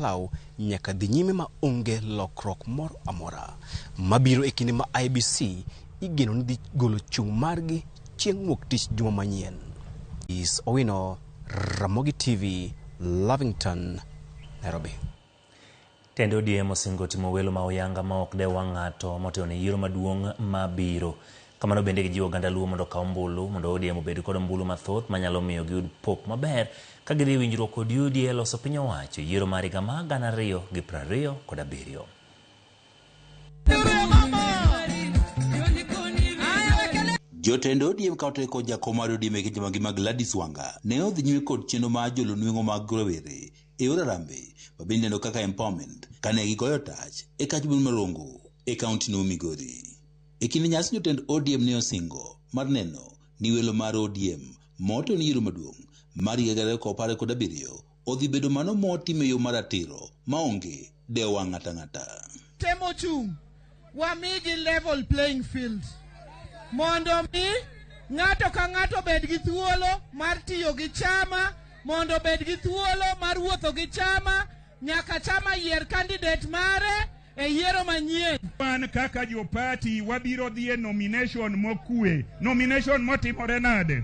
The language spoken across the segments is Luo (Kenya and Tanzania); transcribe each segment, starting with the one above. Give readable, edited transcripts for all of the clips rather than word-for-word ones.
law nyaka dhi nyime ma onge lokruok moro amora. Mabiro e kinde ma IEBC igeno ni dhi golo chung' margi chieng' wuok tich juma manyien. Is Owino, Ramogi TV, Lavington, Nairobi. Tend ODM osingo timo welo ma oyanga ma ok dew wang' ng'ato motelo ne yiero maduong' ma biro. Kamano bende gijiwo oganda Luo mondo okaw ombulu mondo ODM obed kod ombulu mathoth manyalo miyo giyud pok maber ka gidhi e winjruok kod UDA e loso piny owacho e yiero mar higa mar 2027. Jotend ODM ka otel kod jakom mar ODM e Kenya mangima Gladys Wanga ne odhi nyime kod chenro mar jolo nweng'o mag rowere e yor harambee ma bende ineno kaka empowerment kane gigoyo tach e kach boma ma Rongo e kaunti no Migori. E kinde nyasi jotend ODM ne osingo mar neno ni welo mar ODM motelo ne yiero maduong' mar higa 2017 odhi bedo mano motim e yo maratiro maonge dewo wang' ng'ato ang'ata. Temo chung' wamigi level playing field mondo mi ng'ato ka ng'ato bed gi thuolo mar tiyo gi chama, mondo obed gi thuolo mar wuotho gi chama, nyaka chama yier candidate mare e yiero manyien. Wan kaka jo party wabiro dhi e nomination mokue. Nomination motimore nade?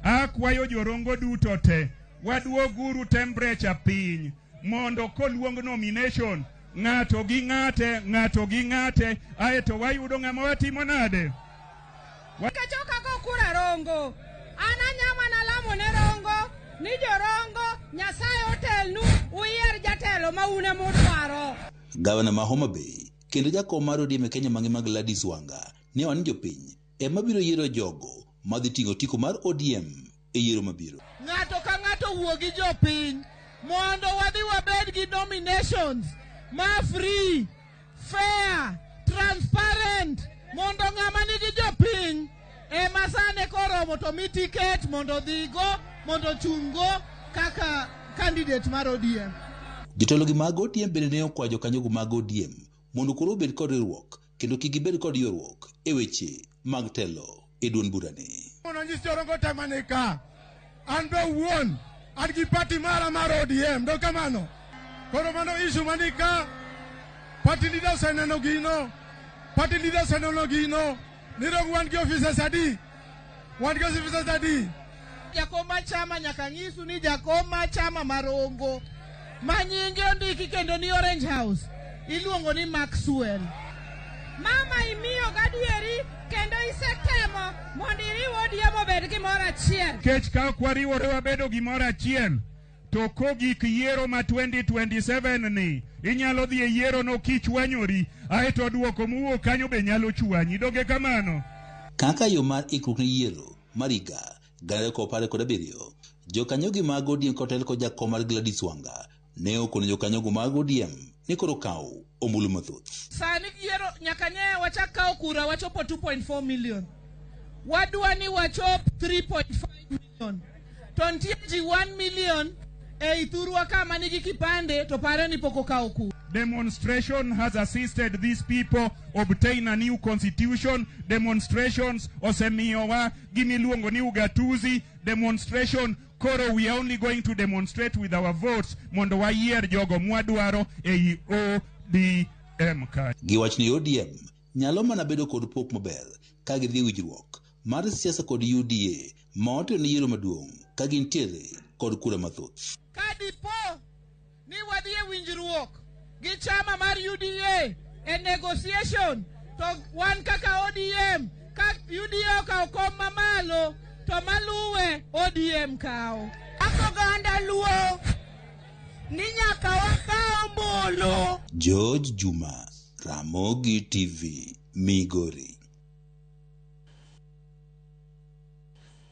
Akwayo jorongo duto te, waduoguru temperature piny mondo koluong nomination ng'ato gi ng'ate, ng'ato gi ng'ate, aeto wayudo ng'ama watimo nade? Nikech ok ago kura Rongo, an anya mana lamo ne Rongo ni jorongo Nyasaye otelnu uyier jatelo ma un ema udwaro. Gavana ma Homa Bay kendo jakom mar ODM e Kenya mangima Gladys Wanga ne owacho ni jopiny ema biro yiero jogo madhi ting'o otiko mar ODM e yiero mabiro. Ng'ato ka ng'ato wuo gi jopiny mondo wadhi wabed gi nominations ma free, fair, transparent mondo ng'ama nigi jopiny ema sane koromo to mi tiket mondo odhigo mondo ochung'go kaka candidate mar ODM. Jotelo gi mag ODM bende ne okwayo jokanyogo mag ODM mondo koro obed kod riwruok kendo kik gibed kod ywaruok e weche mag telo e duond burani. Mondo onyis jorongo te mani ka, an be owuon an gi party mara mar ODM, do kamano. Koro mano issue mani ka, party leader oseneno gino, party leader oseneno gino, ni dong wan gi officers adi? Wan gi officers adi? Jakom mar chama nyaka nyisu ni jakom mar chama marongo ma nyinge ondiki kendo ni Orange House iluongo ni Maxwell. Mama imiyo gadieri kendo isetemo mondo iriw ODM obed gimoro achiel. Kech ka ok wariwore wabedo gimoro achiel to kogik yiero ma 2027 ni inyalo dhi e yiero no kichwanyori aeto duoko mowuok kanyo be nyalo chwanyi. Donge kamano? Kaka yo mar ikruok ne yiero mar higa 2017, jokanyogi mag ODM kotel kod jakom mar Gladys Wanga ne okono jokanyogo mag ODM ni koro kaw ombulu mathoth. Sani yiero nyaka nye wachak kawo kura wachopo 2.4 million. Wadwa ni wachop 3.5 million. To nitie ji 1 million ei thurwa ka manigi kipande to pare ni pok okawo kura. Demonstration has assisted these people obtain a new constitution. Demonstrations osemiyowa gimiluongo ni ugatuzi. Demonstration koro we are only going to demonstrate with our votes mondo wayier jogo mwadwaro ei ODM ka. Giwacho ni ODM nyalo mana bedo kod pok maber ka gidhi e winjruok mar siasa kod UDA ma otelo ne yiero maduong' ka gintiere kod kura mathoth. Ka dipo ni wadhi e winjruok gi chama mar UDA e negotiation to wan kaka ODM ka UDA okawo kom mamalo to maluwe ODM kawo. Kaka oganda Luo ni nyaka wakaw ombulu. George Juma, Ramogi TV, Migori.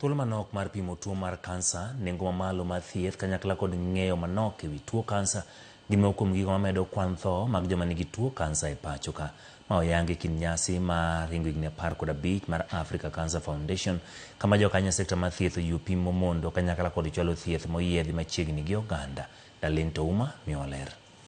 Thuolo manok mar pimo tuo mar kansa, nengo mamalo mar thieth kanyakla kod ng'eyo manok ewi tuo kansa gin moko kuom gigo mamedo kwan tho mag joma nigi tuo kansa e pacho ka. Ma oyangi e kind nyasi mar ringo higni 15 mar Africa Cancer Foundation kama jokanyo e sekta mar thieth ojiwo pim momondo kanyakla kod chwalo thieth moyiedhi machiegni gi oganda. Darlene Touma miyowa ler.